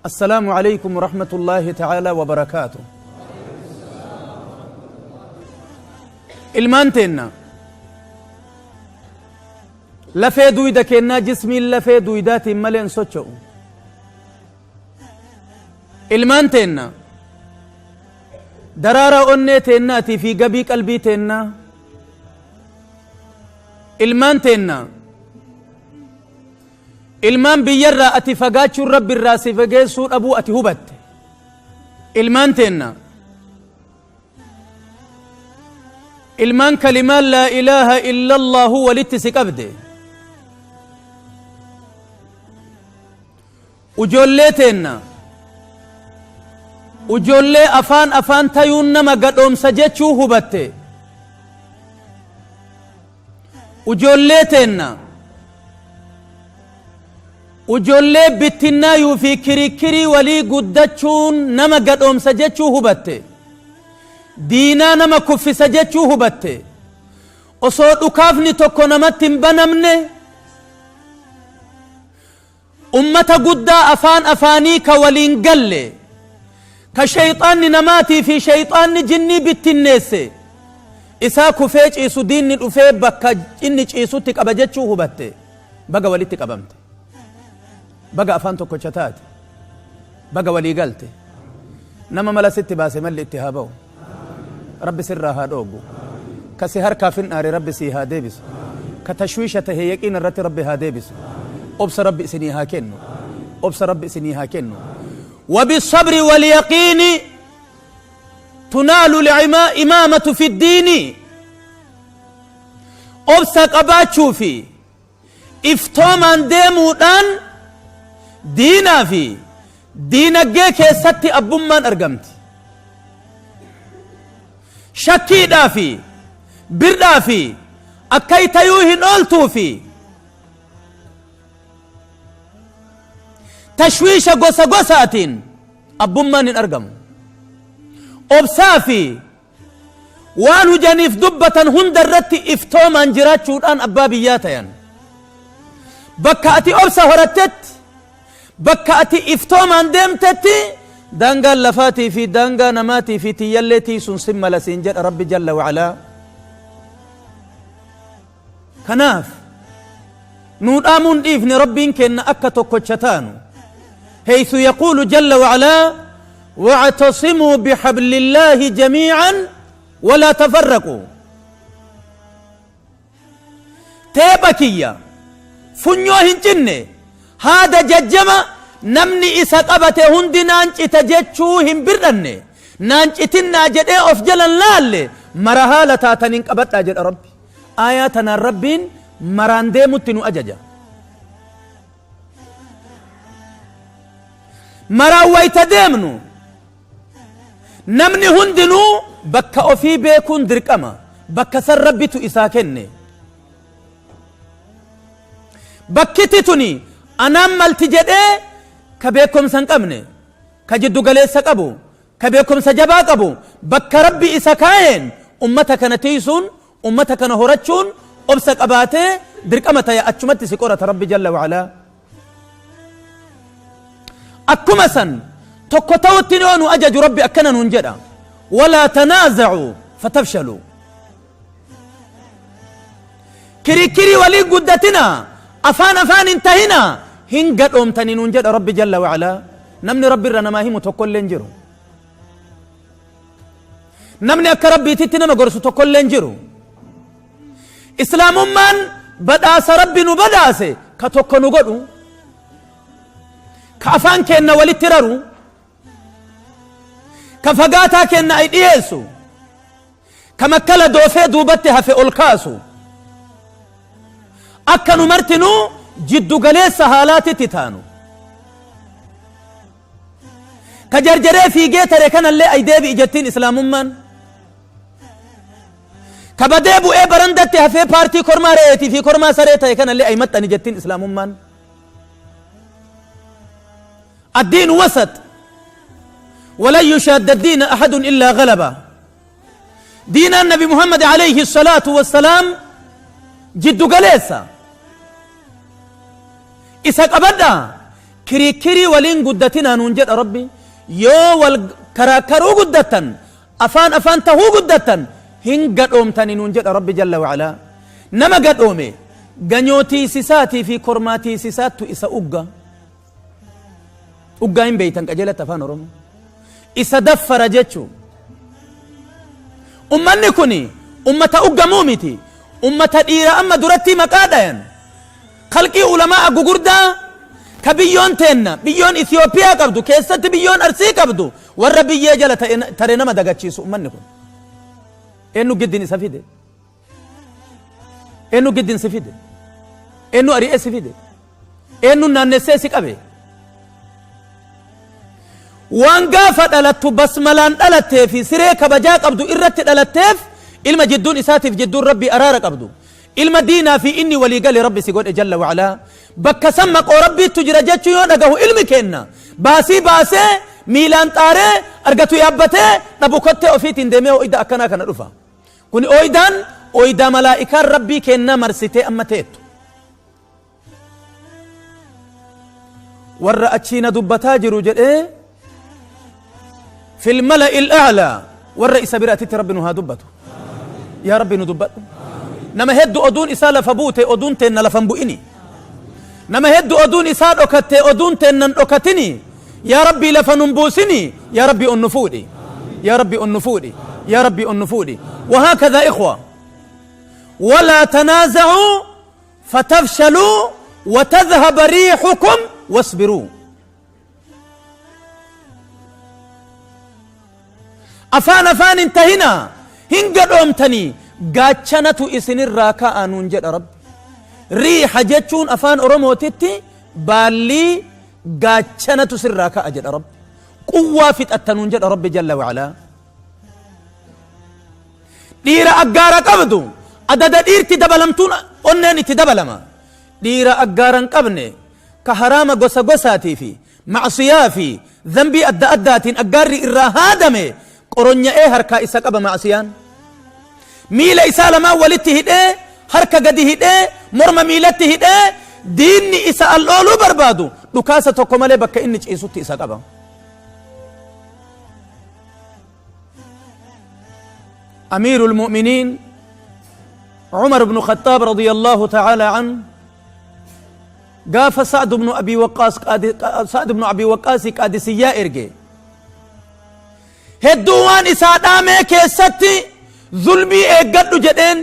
السلام عليكم ورحمة الله تعالى وبركاته. Ilmaan teenna lafee duyda keennaa, jismiin lafee duydaatiin malee hin socho'u. Ilmaan teenna daraaraa onnee teennaatii fi gabii qalbii teennaa. Ilmaan teenna, ilmaan biyyarraa ati fagaachuun Rabbi irraa si fageessuu dhabuu ati hubatte. Ilmaan teenna, ilmaan kalimaan laa ilaaha illa Allaahu walitti si qabde. Ujoollee teenna, ujoollee afaan afaan tayuun nama gadhoomsa jechuu hubatte. Ujoollee teenna, ujoollee bittinnaayuu fi kirikkirii walii guddachuun nama gadhoomsa jechuu hubatte, diinaa nama kuffisa jechuu hubatte. Osoo dhukaafni tokko namatti hin banamne, ummata guddaa afaan afaanii ka waliin galle, ka sheyxaanni namaatii fi sheyxaanni jinnii bittinneesse isaa kufee ciisu, diinni dhufee bakka inni ciisutti qaba jechuu hubatte. Baga walitti qabamte, baga afaan tokkocha taate, baga walii galte. Nama mala sitti baase malli itti haa ba'u, Rabbi sirraa haa dhooggu. Ka si harkaa fin'aare Rabbi sii haa deebisu. Ka tashwiisha tahe yaqiina irratti Rabbi haa deebisu. Obsa Rabbi isinii haa kennu, obsa Rabbi isinii haa kennu. وبالصبر واليقين تنال الإمامة في الدين. Obsa qabaachuu fi iftoomaan deemuudhaan diinaa fi diinaggee keessatti abbummaan argamti. Shakkiidhaa fi birdhaa fi akkai tayuu hin ooltuu fi tashwiisha gosa gosaatiin abbummaan hin argamu. Obsaa fi waan hujaniif dubbatan hunda irratti iftoomaan jiraachuudhaan abbaa biyyaa tayan. Bakka ati obsa horattetti, bakka ati iftoomaan deemtetti, daangaan lafaatii fi daangaa namaatii fi tiyyallee tiisuun sin mala siin jedha Rabbi jalla wa'alaa. Kanaaf nuu dhaamuun dhiifne Rabbiin keenna akka tokkocha taanu. Heysu yaquulu jalla wa'alaa: wa'tasimuu bihablillaahi jamii'an walaa tafarraquu. Teepha kiyya funyoo hin cinne, haada jajjaba, namni isa qabate hundi naan cita jechuu hin bir'anne, naan citinnaa jedhee of jalan laalle, mara haala taataniin qabadhaa jedha Rabbi. Aayaa tanaan Rabbiin maraan deemutti nu ajaja. Maraan wayta deemnu namni hundinuu bakka ofii beekuun dirqama. Bakka san Rabbitu isaa kenne. Bakkiti tuni anaan malti jedhee ka beekomsa hin qabne, ka jiddu galeessa qabu, ka beekomsa jabaa qabu, bakka Rabbi isa kaayeen ummata kana tiiysuun, ummata kana horachuun obsa qabaatee dirqama taya. Achumatti si qorata Rabbi jalla wa'alaa. Akkuma san tokko ta'utti yoo nu ajaju Rabbi akkana nuun jedha: walaa tanaaza'uu fatafshaluu. Kirikkirii waliin guddatina, afaan afaan hin tahina, hin gadhoomtanii nuun jedha Rabbi jalla wa'alaa. Namni Rabbi irra namaa himu tokkollee hin jiru. Namni akka Rabbiititti nama gorsu tokkollee hin jiru. Islaamummaan badhaasa Rabbi nu badhaase ka tokko nu godhu, ka afaan keenna walitti raru, ka fagaataa keenna ay dhiyeessu, ka makkala doofee duubatti hafe ol kaasu, akka nu martinuu jiddu galeessa haalaatitti taanu, ka jarjaree fiigee tare kanallee ay deebi'i jettiin Islaamummaan, ka badee bu'ee barandatti hafee paartii kormaa re'eetii fi kormaa saree ta'e kanallee ay maxxani jettiin Islaamummaan. الدين وسط، ولن يشاد الدين أحد إلا غلبه. دين النبي محمد عليه الصلاة والسلام jiddu galeessa. Isa qabadha. Kiriikkirii waliin guddatinaa nuun jedha Rabbi. Yoo wal karaakkaruu guddattan, afaan afaan tahuu guddattan, hin gadhoomtani nuun jedha Rabbi jalla wa'alaa. Nama gadhoome ganyoo tiisisaatii fi kormaa tiisisaattu isa ugga. Uggaa hin beeytan qajeelatti afaan Oromoo. Isa daffara jechuu. Ummanni kuni ummata uggamuu miti. Ummata dhiira amma duratti maqaa dhayan. Khalqii ulamaa'a gugurdaa ka biyyoon teenna, biyyoon Ethiopia qabdu, keessatti biyyoon Arsii qabdu, warra biyyee jala ta'e tare nama dagachiisu ummanni kun. Eennu giddin isa fide? Eennu giddin si fide? Eennu ari'ee si fide? Eennu naannessee si qabe? Waan gaafa dhalattu basmalaan dhalattee fi siree kabajaa qabdu irratti dhalatteef ilma jidduun isaatiif jidduun Rabbii araara qabdu. Ilma diinaa fi inni walii gale Rabbi si godhe jalla wa'alaa. Bakka san maqoo Rabbiittu jira jechuu yoo dhagahu ilmi keenna baasii baasee miilaan xaaree argatu yaabbatee dhabu kottee ofiitiin deemee ooyda akkanaa kana dhufa. Kuni ooydaan ooydaa malaa'ikaan Rabbii keennaa marsitee amma teettu. Warra achii na dubbataa jiru jedhee fil mala'il a'laa warra isa biraatitti Rabbi nu haa dubbatu. Yaa Rabbi nu dubbadhu. Nama heddu oduun isaa lafa buute oduun teenna lafa hin bu'ini. Nama heddu oduun isaa dhokatte oduun teenna hin dhokatini. Yaa Rabbii lafa nun buusini. Yaa Rabbi ol nu fuudhi. Yaa Rabbi ol nu fuudhi. Yaa Rabbi ol nu fuudhi. Wahaakadha ikhwa. Walaa tanaaza'uu fatafshaluu watadhhaba riihukum wasbiruu. Afaan afaan hin tahinaa hin gadhoomtanii gaachanatu isinirraa ka'a nuun jedha Rabbi. Riiha jechuun afaan Oromootitti baallii gaachanatu sirraa ka'a jedha Rabbi. Quwwaa fixatta nuun jedha Rabbi jalla wa'alaa. Dhiira aggaara qabdu adada dhiirti dabalamtuun onneen itti dabalama. Dhiira aggaara hin qabne ka haraama gosa gosaatii fi ma'siyaa fi dhanbii adda addaatiin aggaarri irraa haadame qoronya'ee harkaa isa qaba ma'siyaan. Miila isaa lamaan walitti hidhee harka gadi hidhee morma miilatti hidhee diinni isa al'ooluu barbaadu dhukaasa tokko malee bakka inni ciisutti isa qaba. أمير المؤمنين عمر بن الخطاب رضي الله تعالى عنه قاف سعد بن أبي وقاص سعد بن أبي وقاص قادسية إرجي hedduu waan isaa dhaamee keessatti zulmii eeggadhu jedheen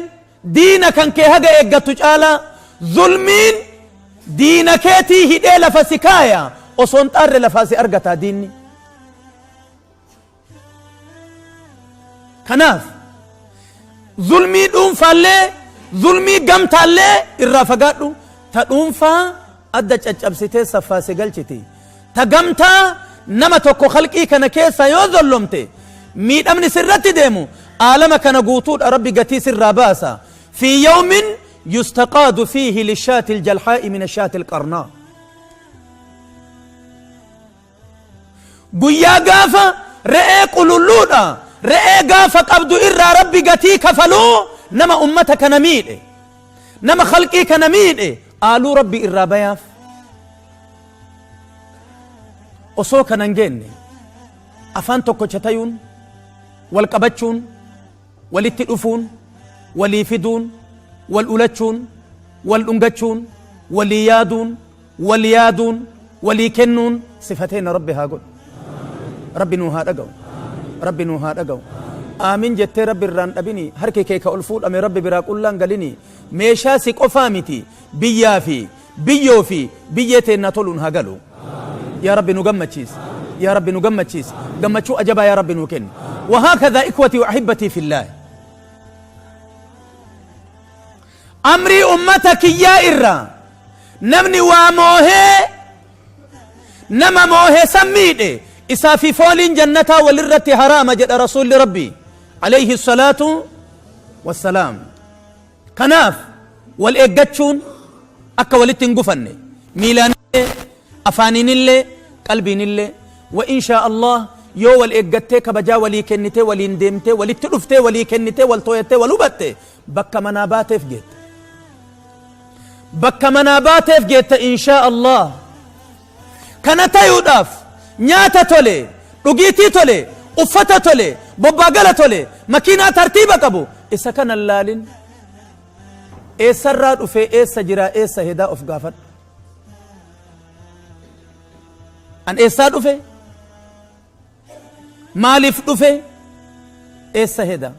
diina kan kee haga eeggattu caalaa zulmiin diina keetii hidhee lafa si kaaya osoo hin xaarre lafaa si argataa diinni. Kanaaf zulmii dhuunfaallee zulmii gamtaallee irraa fagaadhu. Ta dhuunfaa adda caccabsitee saffaa si galchiti. Ta gamtaa nama tokko khalqii kana keessaa yoo zollomte miidhamni sirratti deemu aalama kana guutuudha Rabbi gatii sirraa baasa. Fi yawmin yustaqaadu fiihi lishaati aljalhaa'i min ashaati alqarnaa. Guyyaa gaafa re'ee qululluudha re'ee gaafa qabdu irraa Rabbi gatii kafaluu nama ummata kana miidhe nama khalqii kana miidhe aaluu Rabbi irraa bayaaf osoo kana hin geenne afaan tokkocha tayuun wal qabachuun walitti dhufuun walii fiduun wal ulachuun wal dhungachuun walii yaaduun Wal yaaduun, walii kennuun sifa teenna Rabbi haa godhu. Rabbi nuu haa dhaga'u. Rabbi nuu haa dhaga'u. Aamin jettee Rabbi irraa hin dhabini. Harki kee ka ol fuudhame Rabbi biraa qullaan galini. Meeshaa si qofaa miti biyyaa fi biyyoo fi biyyee teennaa toluun haa galu. Yaa Rabbi nu gammachiisi. Yaa Rabbi nu gammachiisi. Gammachuu ajabaa yaa Rabbi nuu kenni. Wahaakadhaa ikhwatii wa ahibbatii fillaahi. Amrii ummata kiyyaa irraa namni waa moohee nama moohe san miidhe isaa fi fooliin jannataa walirratti haraama jedha rasuulli rabbii alayhi salaatu wassalaam. Kanaaf wal eeggachuun akka walitti hin gufanne miilaanillee afaaniinillee qalbiinillee wa inshaa Allah yoo wal eeggattee kabajaa walii kennitee waliin deemtee walitti dhuftee walii kennitee wal tooyattee wal hubatte bakka manaa baateef geetta. Bakka manaa baateef geetta inshaa Allah. Ka Kana tayuudhaaf nyaata tole, dhugiitii tole, uffata tole, bobbaa gala tole, makiinaa tartiiba qabu isa kana hin laalin. Eessarraa dhufee eessa jiraa eessa hedaa of gaafadhu. An eessaa dhufe? Maaliif dhufe? Eessa heda?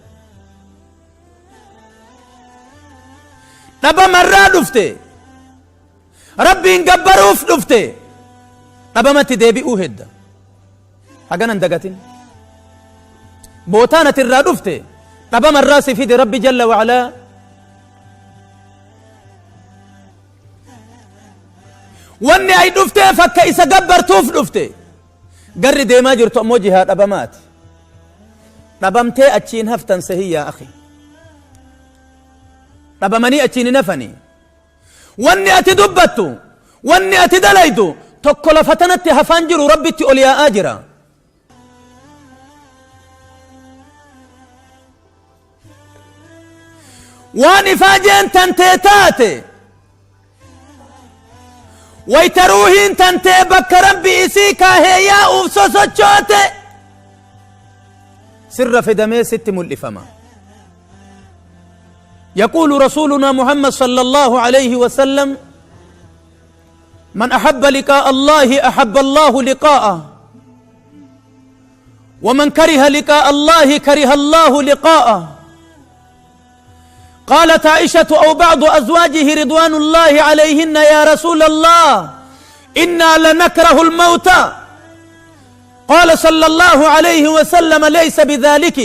Dhabamarraa dhufte. Rabbiin gabbaruuf dhufte. Dhabamatti deebi'uu hedda. Hagana hin dagatin. Bootaan ati irraa dhufte dhabamarraa si fide Rabbi jalla wa'alaa. Wanni ay dhufteef akka isa gabbartuuf dhufte. Garri deemaa jirtu ammoo jihaa dhabamaati. Dhabamtee achiin haftan sehi yaa akhi. Dhabamanii achiin hin hafanii. Wanni ati dubbattu, wanni ati dalaydu tokko lafa tanatti hafaan jiru Rabbitti ol yaa'aa jira. Waan ifaajeen tantee taate wayta ruuhiin tantee bakka Rabbi isii kaahee yaa'uuf sosochoote sirra fidamee sitti mul'ifama. يقول رسولنا محمد صلى الله عليه وسلم من أحب لقاء الله أحب الله لقاءه ومن كره لقاء الله كره الله لقاءه قالت عائشة أو بعض أزواجه رضوان الله عليهن يا رسول الله إنا لنكره الموت قال صلى الله عليه وسلم ليس بذلك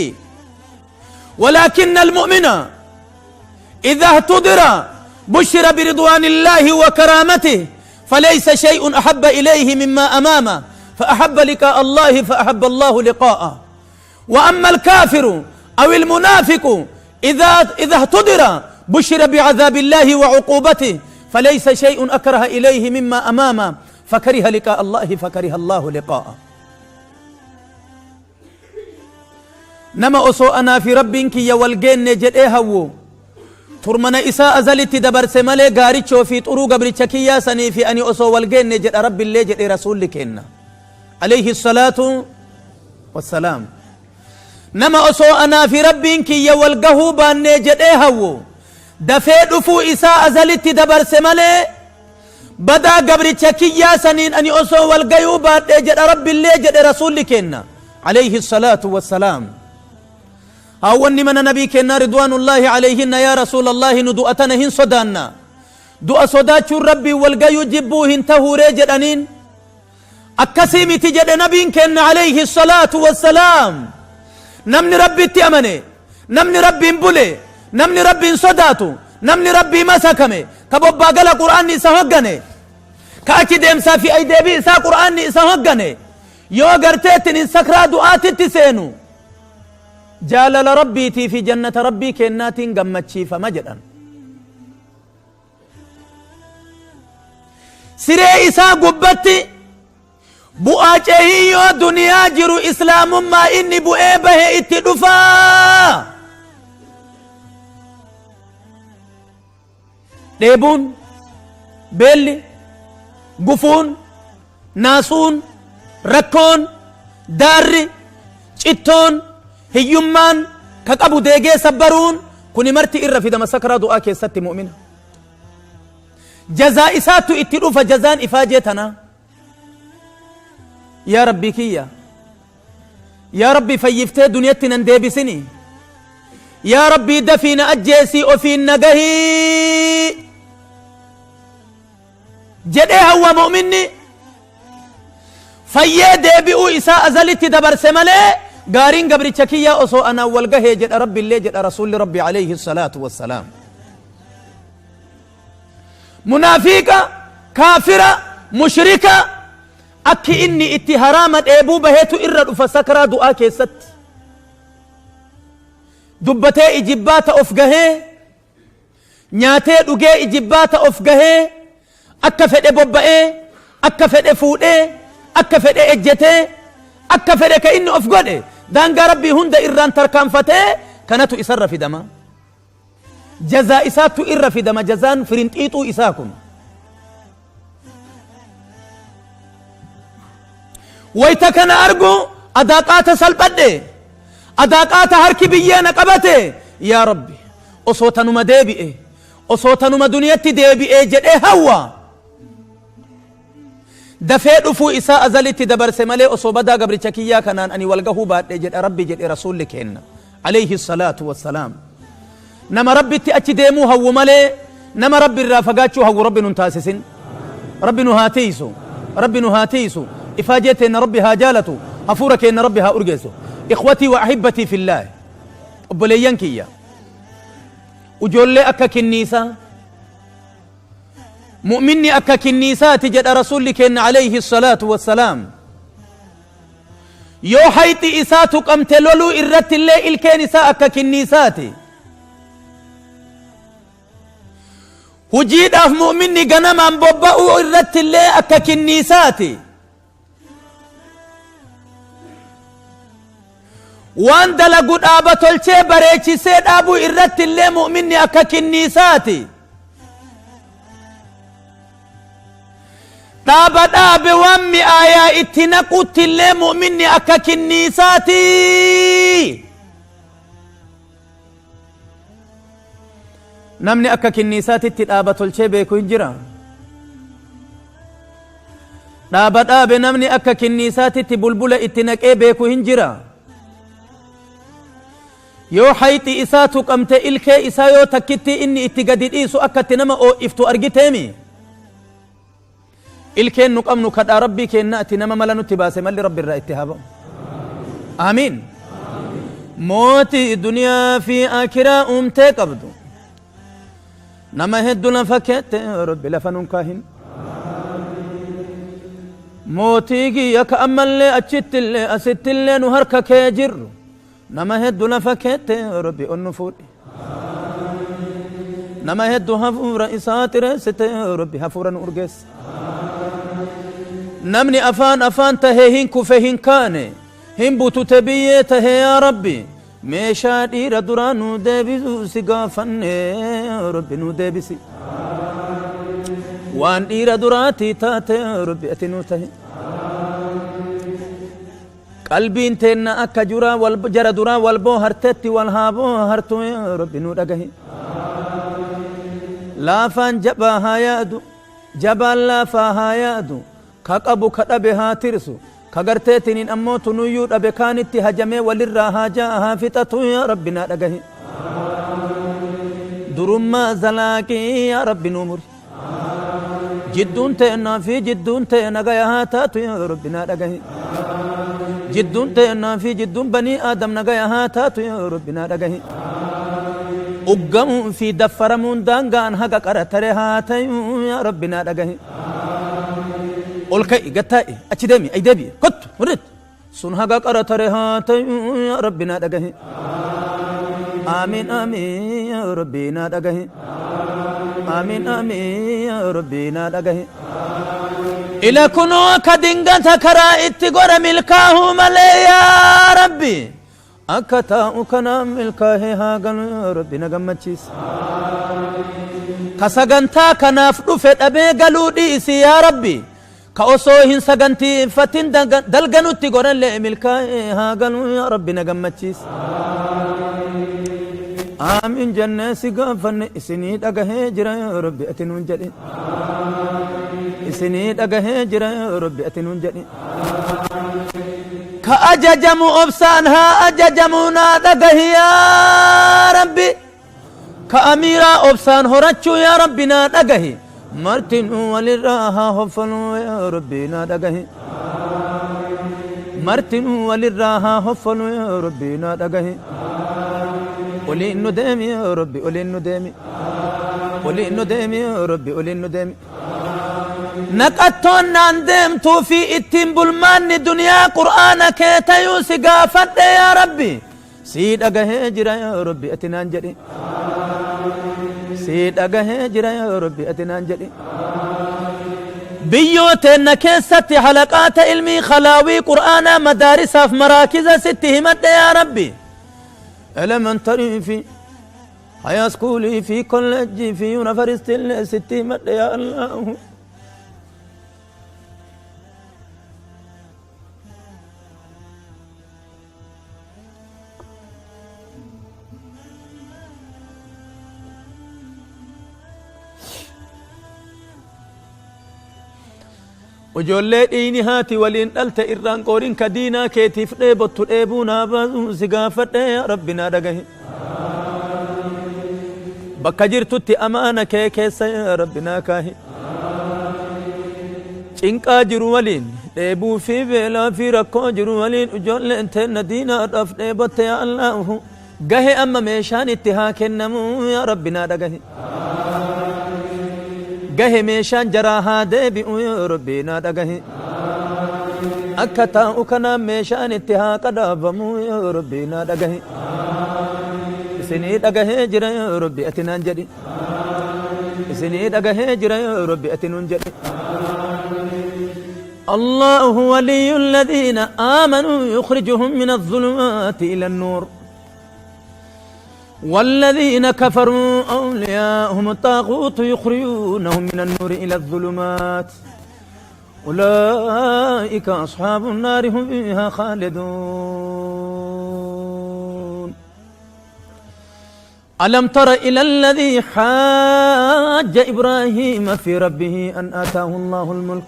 ولكن المؤمن إذا اهتدر بشر برضوان الله وكرامته فليس شيء أحب إليه مما أمامه فأحب لقاء الله فأحب الله لقاءه وأما الكافر أو المنافق إذا, إذا اهتدر بشر بعذاب الله وعقوبته فليس شيء أكره إليه مما أمامه فكره لقاء الله فكره الله لقاءه Nama osoo anaa fi Rabbiin kiyya wal geenne jedhee hawwu, turmana isaa azalitti dabarse malee gaarichoo fi xuruu gabricha kiyyaa sanii fi ani osoo wal geenne jedha Rabbillee jedhe Rasuulli keenna. Alayhi salaatu wassalaam. Nama osoo anaa fi Rabbiin kiyya wal gahuu baannee jedhee hawwu, dafee dhufuu isaa azalitti dabarse malee Badaa gabricha kiyyaa saniin ani osoo wal gayuu baadhee jedha Rabbillee jedhe Rasuulli keenna Aleyhi salaatu wassalaam. Haawwanni mana Nabii keennaa Ridwaanullaahi Aleyhinna yaa Rasuulallaahi nu du'a tana hin sodaanna. Du'a sodaachuun Rabbiin wal gayuu jibbuu hin tahuuree jedhaniin. Akkasii miti jedhe Nabiin keenna Aleyhi salaatu wassalaam. Namni Rabbitti amane, namni Rabbiin bule, namni Rabbiin sodaatu, namni Rabbii masakame, ka bobbaa gala Qur'aanni isa hoggane, ka achi deemsaa fi deebii isaa Qur'aanni isa hoggane, yoo garteettiin hin sakraa du'aatitti seenu, jaalala Rabbiitii fi jannata Rabbii keennaatiin gammachiifama jedhan. Siree isaa gubbatti bu'aa ceehii yoo duniyaa jiru islaamummaa inni bu'ee bahe itti dhufaa. Dheebuun, beelli, gufuun, naasuun, rakkoon, daarri, cittoon, hiyyummaan, ka qabu deegee sabbaruun kuni marti irra fidama sakraa du'aa keessatti mu'mina. Jazaa isaattu itti dhufa jazaan ifaajee tanaa. Yaa Rabbii kiyya. Yaa Rabbi fayyiftee duniyatti nan deebisini. Yaa Rabbii dafii na ajjeesii ofiin na gahii. Jedhee hawwa mu'minni. Fayyee deebi'uu isaa azalitti dabarse malee gaariin gabricha kiyyaa osoo anaan wal gahee jedha Rabbillee jedha Rasuulli Rabbi alayhi salaatu wassalaam. Munaafiqa, kaafira, mushrika akki inni itti haraama dheebuu baheetu irra dhufa sakraa du'aa keessatti. Dubbatee ijibbaata of gahee Nyaatee dhugee ijibbaata of gahee, akka fedhe bobba'ee, akka fedhe fuudhee, akka fedhe ejjetee, akka fedhe ka inni of godhe daangaa Rabbii hunda irraan tarkaanfatee kanatu isarra fidama. Jazaa isaattu irra fidama jazaan firinxiixuu isaa kun. Wayta kana argu adaa qaata salphadhe, adaa qaata harki biyyee na qabate. Yaa Rabbi, osoo tanuma deebi'e, osoo tanuma duniyatti deebi'ee jedhee hawwa. Dafee dhufuu isaa azalitti dabarse malee osoo badaa gabricha kiyyaa kanaan ani wal gahuu baadhe jedha Rabbi jedhe Rasuulli keenna aleyhi salaatu wassalaam. Nama Rabbitti achi deemuu hawwu malee nama Rabbi irraa fagaachuu hawwu Rabbi nun taasisin. Rabbi nu haa tiiysu. Rabbi nu haa tiiysu. Ifaajee teenna Rabbi haa jaalatu. Hafuura keenna Rabbi haa urgeessu. Ikhwatii wa ahibbatii fillaah. Obboleeyyan kiyya. Ujoollee akka kinniisaa. Mu'minni akka kinniisaati jedha Rasuulli keenna aleyhi salaatu wassalaam. Yoo hayxi isaa tuqamte loluu irratti illee ilkeen isaa akka kinniisaati. Hujiidhaaf mu'minni ganamaan bobba'uu irratti illee akka kinniisaati. Waan dalagu dhaaba tolchee bareechisee dhaabuu irratti illee mu'minni akka kinniisaati. Dhaaba dhaabe waan mi'aayaa itti naquutti illee mu'minni akka kinniisaati. Namni akka kinniisaatitti dhaaba tolchee beeku hin jira. Dhaaba dhaabe namni akka kinniisaatitti bulbula itti naqee beeku hin jira. Yoo hayxi isaa tuqamte ilkee isaa yoo takkittii inni itti gadi dhiisu akka itti nama oo'iftu argiteemi? Ilkeen nu qabnu kadhaa Rabbii keennaati nama mala nutti baase malli Rabbi irraa itti haa ba'u. Aamiin. Mootii duniyaa fi akiraa uumtee qabdu. Nama heddu lafa keette Rabbi lafa nun kaahin. Mootii kiyya ka ammallee achittillee asittillee nu harka kee jirru. Nama heddu lafa keette Rabbi ol nu fuudhi. Nama heddu hafuura isaa xireessite Rabbi hafuura nu urgeessi. Namni afaan afaan tahe hin kufe hin kaane hin butute biyyee tahe yaa Rabbi meeshaa dhiira duraa nu deebisu si gaafanne Rabbi nu deebisi. Waan dhiira duraatii taate Rabbi ati nu tahe. Qalbiin teenna akka juraa wal jara duraa wal boohartetti wal haa boohartu yaa Rabbi nu dhagahi. Laafaan jabaa haa yaadu, jabaan laafaa haa yaadu, ka qabu ka dhabe haa tirsu, ka garteetiniin ammoo tunuyyuu dhabe kaanitti hajamee walirraa haajaa haa fixatu yaa Rabbi naa dhagahi. Durummaa zalaaqii yaa Rabbi nuu muri. Jidduun teennaa fi jidduun tee nagaya haa taatu yaa Rabbi naa dhagahi. Jidduun teennaa fi jidduun banii Aadam nagaya haa taatu yaa Rabbi naa dhagahi. Uggamuun fi daffaramuun daangaan haga qara tare haa tayu yaa Rabbi naa dhagahi. Ol ka'i gad taa'i achi deemi ay deebi'i kottu murrit. Sun haga qara tare haa tayu yaa Rabbi naa dhagahi. Aamiin aamiin yaa Rabbi naa dhagahi. Aamiin aamiin yaa Rabbi naa dhagahi. Ila kunoo ka dingata karaa itti godha milkaahuu malee yaa Rabbi. Akka taa'u kanaan milkaahee haa galu yaa Rabbi na gammachiisi. Ka sagantaa kanaaf dhufe dhabee galuu dhiisi yaa Rabbi. Ka osoo hin sagantiifatin dalga nutti godhallee milkaa'ee haa galu yaa Rabbi na gammachiisi. Aamiin jennee si gaafanne isinii dhagahee jira yaa Rabbi ati nuun jedhi. Isinii dhagahee jira yaa Rabbi ati nuun jedhi. Ka ajajamu obsaan haa ajajamu naa dhagahi yaa Rabbi. Ka amiiraa obsaan horachuu yaa Rabbi naa dhagahi. Martinuu walirraa haa hoffaluu yaa Rabbi naa dhagahi. Martinuu walirraa haa hoffaluu yaa Rabbi naa dhagahi. Oliin nu deemi yaa Rabbi oliin nu deemi. Oliin nu deemi yaa Rabbi oliin nu deemi. Naqattoon naan deemtuu fi ittiin bulmaanni duniyaa Qur'aana kee tayuu si gaafadhe yaa Rabbi. Sii dhagahee jira yaa Rabbi ati naan jedhi. Sii dhagahee jira yaa Rabbi ati naan jedhi. Biyyoo teenna keessatti halaqaata ilmii khalaawii Qur'aanaa madaarisaaf maraakiza sitti himadhe yaa Rabbi. Elementary fi Haya school fi college fi university illee sitti himadhe yaa Allah. Ujoollee dhiiyni haati waliin dhalte irraan qoorin ka diinaa keetiif dheebottu dheebuu naa baasuu si gaafadhe yaa Rabbi naa dhagahi. Bakka jirtutti amaana kee keessa yaa Rabbi naa kaahi. Cinqaa jiru waliin dheebuu fi beelaa fi rakkoo jiru waliin ujoolleen teenna diinaadhaaf dheebotte yaa Allaahu. Gahe amma meeshaan itti haa kennamu yaa Rabbi naa dhagahi. Gahe meeshaan jaraa haa deebi'u yaa Rabbi naa dhagahi. Akka taa'u kanaan meeshaan itti haa qadaabamu yaa Rabbi naa dhagahi. Isinii dhagahee jira yaa Rabbi ati naan jedhi. Isinii dhagahee jira yaa Rabbi ati nuun jedhi. الله ولي الذين آمنوا يخرجهم من الظلمات إلى النور والذين كفروا أولياءهم الطاغوت يخرجونهم من النور إلى الظلمات أولئك أصحاب النار هم فيها خالدون. ألم تر إلى الذي حاج إبراهيم في ربه أن آتاه الله الملك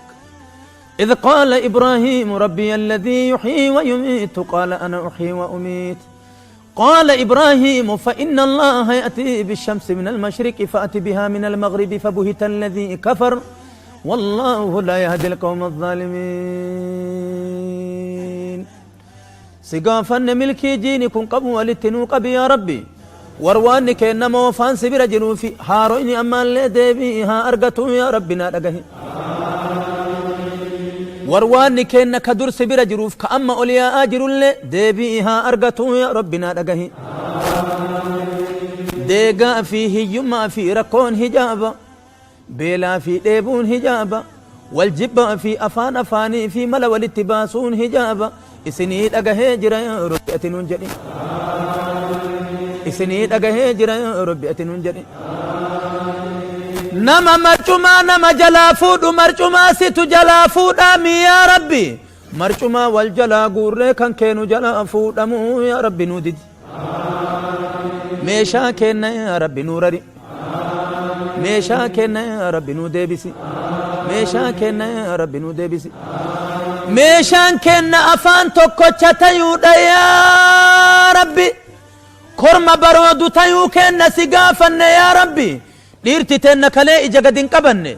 إذ قال إبراهيم ربي الذي يحيي ويميت قال أنا أحيي وأميت قال إبراهيم فإن الله يأتي بالشمس من المشرق فأت بها من المغرب فبهت الذي كفر والله لا يهدي القوم الظالمين. Si gaafanne milkii jiini kun qabu walitti nuu qabi yaa Rabbi. Warwaanni keenna moofaan si bira jiruu fi haaroyni ammaallee deebii haa argatuu yaa Rabbi naa dhagahi. Warwaanni keenna ka dur si bira jiruuf ka amma ol yaa'aa jirullee deebii haa argatuu yaa Rabbi naa dhagahi. Deegaa fi hiyyummaa fi rakkoon hijaaba. Beelaa fi dheebuun hijaaba, wal jibbaa fi afaan afaanii fi mala walitti baasuun hijaaba, isinii dhagahee jira yaa Rabbi ati nuun jedhi. Isinii dhagahee jira yaa Rabbi ati nuun jedhi. Nama marcumaa nama jalaa fuudhu marcumaa situ jalaa fuudhaa mi yaa Rabbi. Marcumaa wal jalaa guurree kan keenu jalaa fuudhamuu yaa Rabbi nuu didi. Meeshaa keenna yaa Rabbi nuu rari. Meeshaa keenna yaa Rabbi nuu deebisi. Meeshaa keenna yaa Rabbi nuu deebisi. Meeshaan keenna afaan tokkocha tayuudha yaa Rabbi. Korma baroodu tayuu keenna si gaafanne yaa Rabbi. Dhiirti teenna kalee ija gad hin qabanne.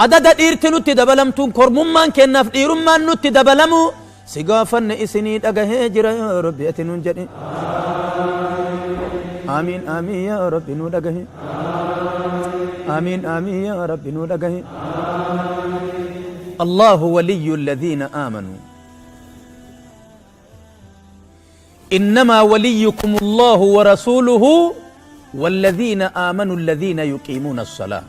Adada dhiirti nutti dabalamtuun kormummaan keennaaf dhiirummaan nutti dabalamuu Si gaafanne isinii dhagahee jira yaa Rabbi ati nuun jedhi. Aamiin aamiin yaa Rabbi nuu dhagahi. Aamiin aamiin yaa Rabbi nuu dhagahi. Allahu waliyyu alladhiina aamanuu. إنما وليكم الله ورسوله والذين آمنوا الذين يقيمون الصلاة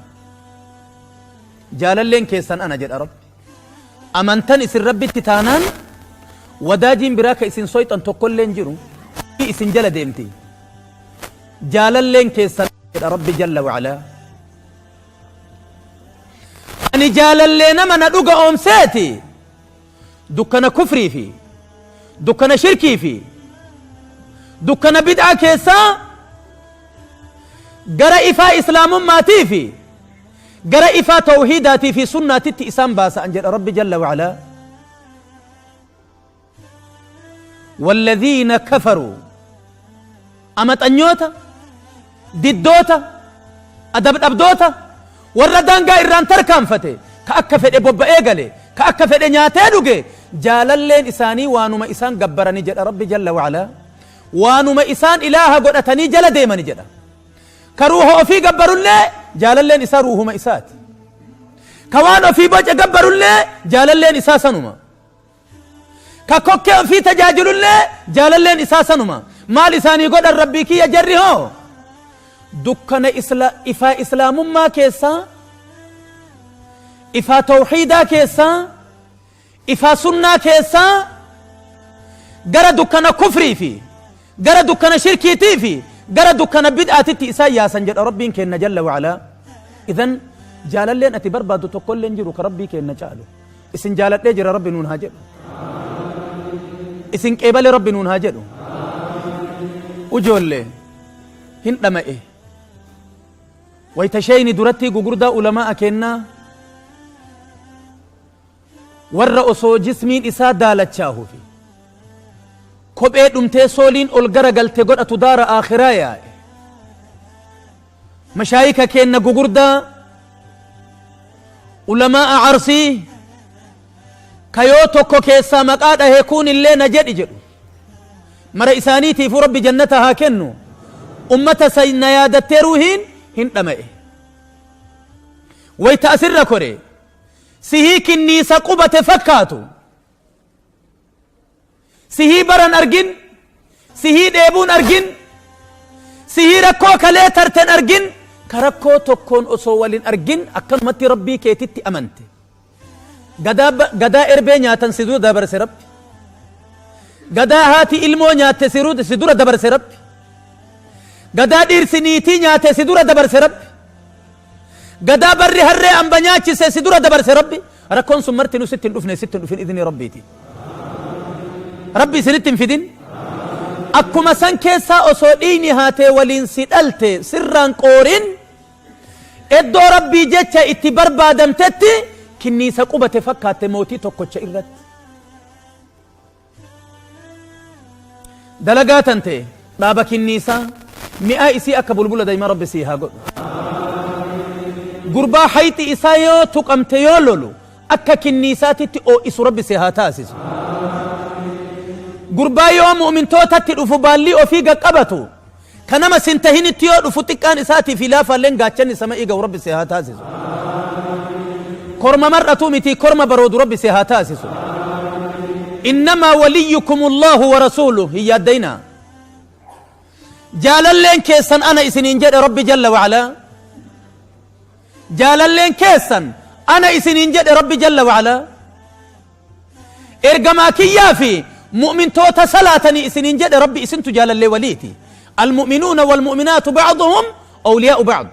جاللين كيسان أنا جد رب Amantan isin Rabbitti taanaan wadaajiin biraa ka isin soyxan tokkollee hin jiru isin jala deemti. Jaalalleen keessan jedha Rabbi jalla wa'alaa. Ani jaalallee nama na dhuga oomseeti dukkana kufrii fi dukkana shirkii fi dukkana bid'aa keessaa gara ifaa islaamummaatii fi gara ifaa tawhiidaatii fi sunnaatitti isaan baasa an jedha Rabbi jalla wa'alaa. Walladhiina kafaruu amaxanyoota, diddoota, adabdhabdoota, warra daangaa irraan tarkaanfate, ka akka fedhe bobba'ee gale, ka akka fedhe nyaatee dhuge, jaalalleen isaanii waanuma isaan gabbarani jedha Rabbi jalla wa'alaa. Waanuma isaan ilaaha godhatanii jala deemani jedha. Ka ruuha ofii gabbarullee jaalalleen isaa ruuhuma isaati. Ka waan ofii boce gabbarullee jaalalleen isaa sanuma. Ka kokkee ofii tajaajilullee jaalalleen isaa sanuma. Maal isaanii godhan Rabbii kiyya jarri hoo? Dukkana isla, ifaa islaamummaa keessaa, ifaa tawhiidaa keessaa, ifaa sunnaa keessaa gara dukkana kufrii fi gara dukkana shirkiitii fi gara dukkana bid'aatitti isaan yaasan jedha Rabbiin keenna jalla wa'alaa. Idan jaalalleen ati barbaaddu tokkollee hin jiru ka Rabbii keenna caalu. Isin jaaladhee jira Rabbi nuun haa jedhu. Isin qeebale Rabbi nuun haa jedhu. Ujoollee hin dhama'e. Wayta sheeyni durattii gugurdaa ulamaa'a keennaa. Warra osoo jismiin isaa daalachaahu fi kophee dhumtee sooliin ol garagalte godhatu daara aakhiraa yaa'e. Mashaayika keenna gugurdaa ulamaa'a Arsii ka yoo tokko keessaa maqaa dhahe kuun illee na jedhi jedhu. Mara isaaniitiifuu Rabbi jannata haa kennu. Ummata san na yaadattee ruuhiin hin dhama'e. Wayta asirra kore sihii kinniisa qubate fakkaatu, sihii baran argin, sihii dheebuun argin, sihii rakkoo kalee tarten argin, ka rakkoo tokkoon osoo walin argin akkanumatti Rabbii keetitti amante. Gadaa, gadaa erbee nyaatan si dura dabarse Rabbi. Gadaa haati ilmoo nyaatte si dura dabarse Rabbi. Gadaa dhiirsi niitii nyaate si dura dabarse Rabbi. Gadaa barri harree amba nyaachise si dura dabarse Rabbi. Rakkoon sun martinuu sitti hin dhufne, sitti hin dhufin idnii Rabbiitiin. Rabbi isinitti hin fidin. Akkuma san keessaa osoo dhiigni haatee waliin si dhalte sirraan qoorin, eddoo Rabbii jecha itti barbaadamtetti kinniisa qubate fakkaatte mootii tokkocha irratti. Dalagaa tante dhaaba kinniisaa mi'aa isii akka bulbula dayma Rabbi sii haa godhu. Gurbaa hayxi isaa yoo tuqamte yoo lolu akka kinniisaatitti oo'isu Rabbi si haa taasisu. Gurbaa yoo mu'mintootatti dhufu baallii ofii gaqqabatu ka nama sin tahinitti yoo dhufu xiqqaan isaatii fi laafaalleen gaachanni sama'ii gahu Rabbi si haa taasisu. Korma mar'atuu mitii korma baroodu Rabbi si haa taasisu. Innamaa waliyyukum Allahu wa rasuuluh hin yaaddayinaa. Jaalalleen keessan ana isiniin jedhe Rabbi jalla wa'alaa. Jaalalleen keessan ana isiniin jedhe Rabbi jalla wa'alaa. Ergamaa kiyyaa fi mu'mintoota salaatanii isiniin jedhe Rabbi isintu jaalallee waliiti. Almu'minuuna walmu'minaatu ba'duhum awliyaa'u ba'd.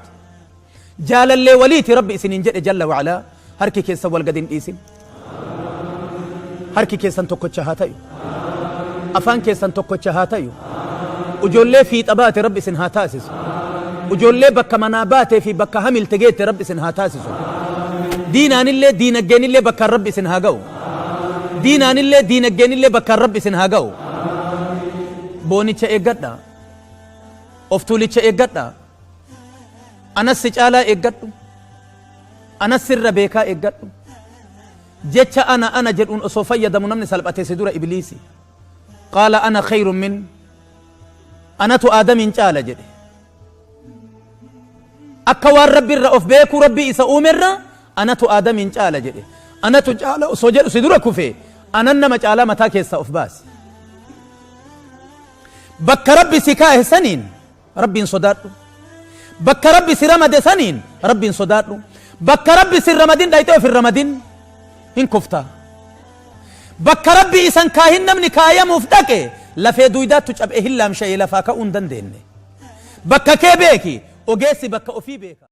Jaalallee waliiti Rabbi isiniin jedhe jalla wa'alaa. Harki keessan wal gad hin dhiisin. Harki keessan tokkocha haa tayu. Afaan keessan tokkocha haa tayu. Ujoollee fiixa baate Rabbi isin haa taasisu. Ujoollee bakka manaa baatee fi bakka hamilte geette Rabbi isin haa taasisu. Diinaanillee diinaggeenillee bakkaan Rabbi isin haa ga'u. Diinaanillee diinaggeenillee bakkaan Rabbi isin haa ga'u. Boonicha eeggadha. Of tuulicha eeggadha. Anas si caalaa eeggadhu. Anas sirra beekaa eeggadhu. Jecha ana ana jedhuun osoo fayyadamu namni salphate si dura ibliisi. Qaala ana khayrun min anatu Aadamiin caala jedhe. Akka waan Rabbi irra of beekuu Rabbii isa uumerra anatu Aadamiin caala jedhe. Anatu caala osoo jedhu si dura kufe anan nama caalaa mataa keessaa of baasi. Bakka Rabbi si kaa'e saniin Rabbiin sodaadhu. Bakka Rabbi si ramade saniin Rabbiin sodaadhu. Bakka Rabbi si hin ramadin dhayxee of hin ramadin hin kufta. Bakka Rabbi isan kaahin namni kaayamuuf dhaqe lafee duuydaattu caphee hin laamsha'ee lafaa ka'uu hin dandeenne. Bakka kee beeki ogeessi bakka ofii beeka.